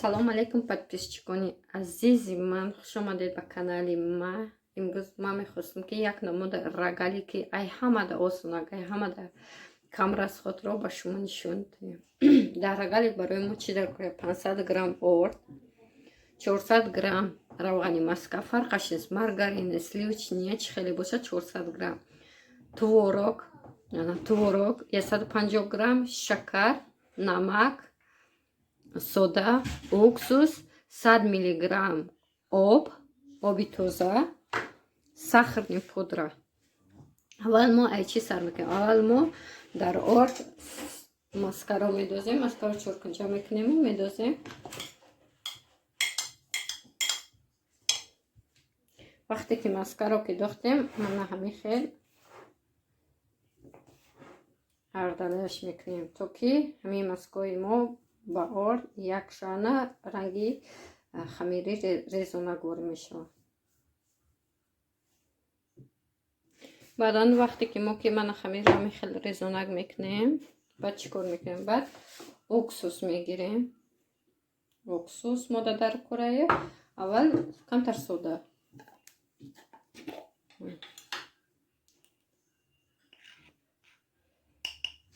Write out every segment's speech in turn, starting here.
Салом алейкум, подписчикони азизи ман, хуш омадед ба канали ма. Имрӯз ман мехостам, ки як намуд рогале, ки ай ҳамада осонак, ай ҳамада камрасходро ба шумо нишон диҳем. Дар рогалик барои мо чӣ дар кора? 500 грамм орд, 400 грамм равғани маска, фарқаш нест, маргарин, сливочный, чӣ хеле бошад, 400 грамм творог, творог 150 грамм, шакар, намак, сода, уксус, 100 миллиграмм об, оби тоза, сахарный пудра. Аввал мо ай чӣ сар мекунем? Аввал мо дар орд маскаро медозем, маскаро чоркунҷа мекунему медозем. Вақте ки маскаро ки дохтем, мана ҳамин хел ардалаш мекунем, то ки ҳамин маскои мо ба орд якшана ранги хамири резонагор мешавад. Баъдан вақте ки мо ки мана хамирро ҳамин хел резонак мекунем, баъд чӣ кор мекунем? Баъд уксус мегирем. Уксус мода дар кораe, аввал камтар сода.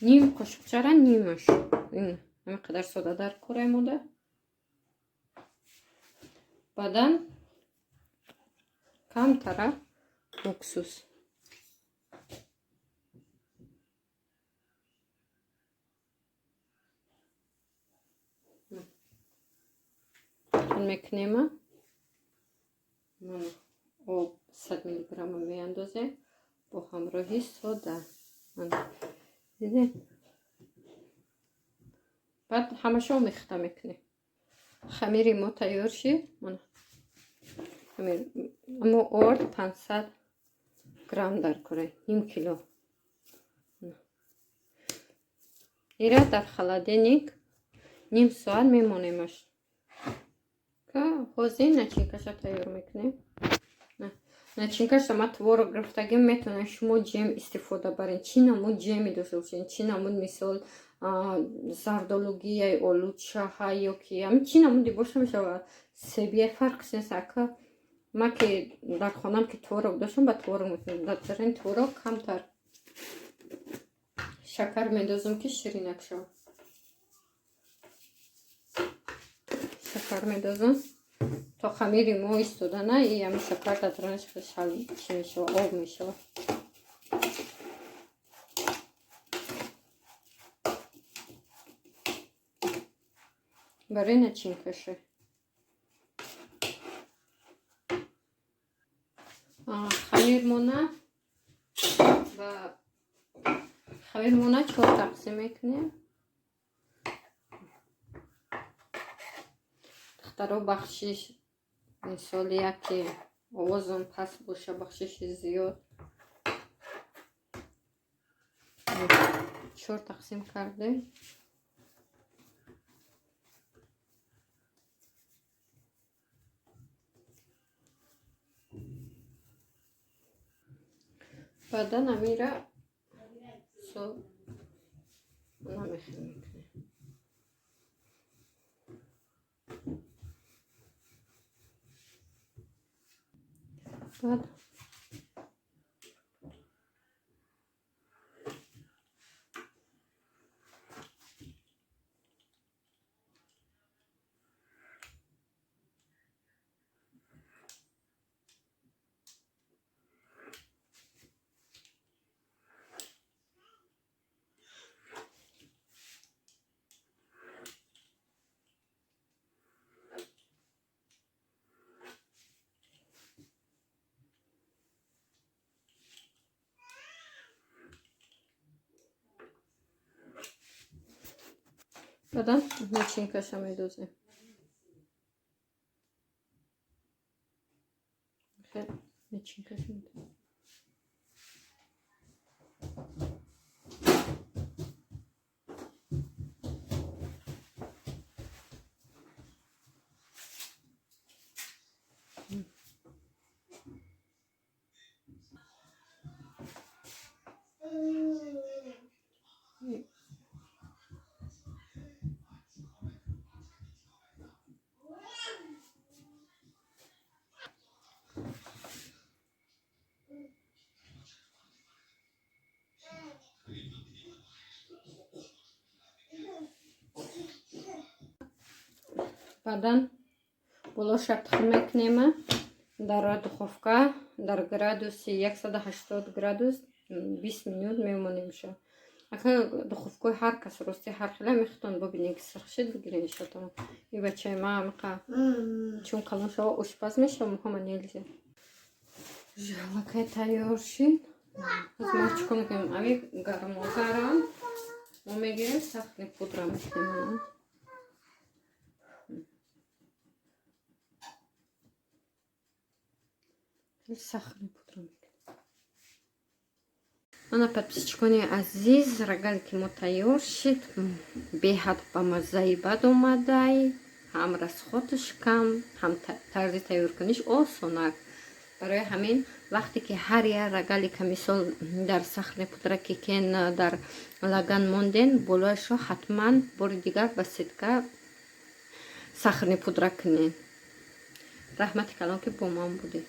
Ним қошуқчара, нимаш. Ҳамин қадар сода дар кораи мода. Баъдан камтара уксус. Мекунема. Об 100 миллиграмма меандозем бо ҳамроҳи сода. Дидед? Баъд ҳамашо омехта мекунем. Хамири мо тайёр шид. Мо орд 500 грамм дар кора, ним кило. Ира дар холодильник ним соат мемонемаш. Ҳозир начинкаша тайёр мекунем. Начинкаша ма творог гирифтагим, метавонед шумо ҷем истифода баред. Чӣ намуд ҷеми дошта бошед, чӣ намуд, мисол, зардолугияй, олучаҳа ё ки ҳамин чӣ намуди боша мешавад, себия, фарқш нест. Ака ма ки дар хонам ки творог доштам, ба творог мекунам. Дар ин творог камтар шакар мендозам, ки ширинак шавад. Шакар медозам то хамири мо истодана и ҳами шакар дар дарунаш чӣ мешавад, об мешавад. Барои начинкаша. Хамирмона ба хамирмона чор тақсим мекунем. Духтаро, бахшиш, мисоли яке овозам паст боша, бахшиши зиёд. Чор тақсим кардем. Баъдан амира со намехел мекунем. Баъд баъдан начинкаша медозем. Начинкаша медозем. Баъдан болоша тих мекунема, дар духовка дар градуси 180 градус 20 минут мемонемша. Ака, духовкаи ҳар кас рости ҳар хела, мехтон бубинед, ки сирх шид, бигирен шотон. И бачаи ма амиқа чун калон шава, ошпаз мешава, муҳама нельзя. Аллакай тайёр шид. Ҳоз мо чӣ кор мекунем? Ами гармо гарм мо мегирем, сахарный пудра мекунем. Сахарный пудра мекунем. Мана, подписчикони азиз, рогалики мо тайёр шид. Беҳад ба маззаи бад омадай, ҳам расходаш кам, ҳам тарзи тайёркуниш осонак. Барои ҳамин, вақте ки ҳар як рогалика, мисол, дар сахарный пудра ки кен дар лаган монден, болояшро ҳатман бори дигар ба сетка сахарный пудра кунед. Раҳмати калон, ки бо ман будед.